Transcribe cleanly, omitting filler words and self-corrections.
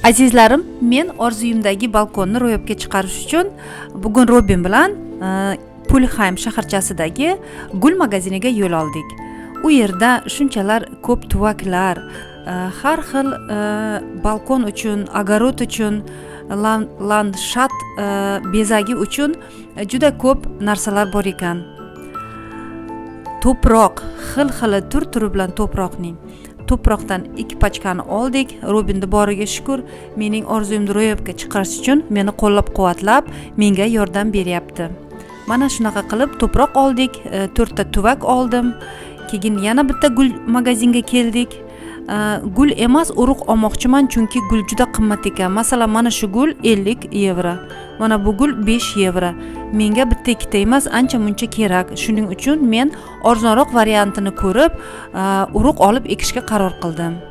Azizlarim, men orzuyimdagi balkonni ro'yobga chiqarish uchun bugun Robin bilan Pulxaym shaharchasidagi gul magaziniga yo'l oldik. U yerda shunchalar ko'p tuvaklar, har xil balkon uchun, огород uchun, landshaft bezagi uchun juda ko'p narsalar bor ekan. To'proq xil xili, tur turi bilan to'proqning, to'proqdan ikki pachkani oldik. Robinni boriga shukur, mening orzuyimni ro'yobga chiqarish uchun meni qo'llab quvvatlab menga yordam beryapti. Mana shunaqa qilib to'proq oldik, to'rtta tuvak oldim. Keyin yana bitta gul magazinga keldik. Gul emas, urug' olmoqchiman, chunki gul juda qimmat ekan. Masalan, mana shu gul 50 yevro, mana bu gul 5 yevro. Menga bitta ikkita emas, ancha muncha kerak. Shuning uchun men arzonroq variantini ko'rib, urug' olib ekishga qaror qildim.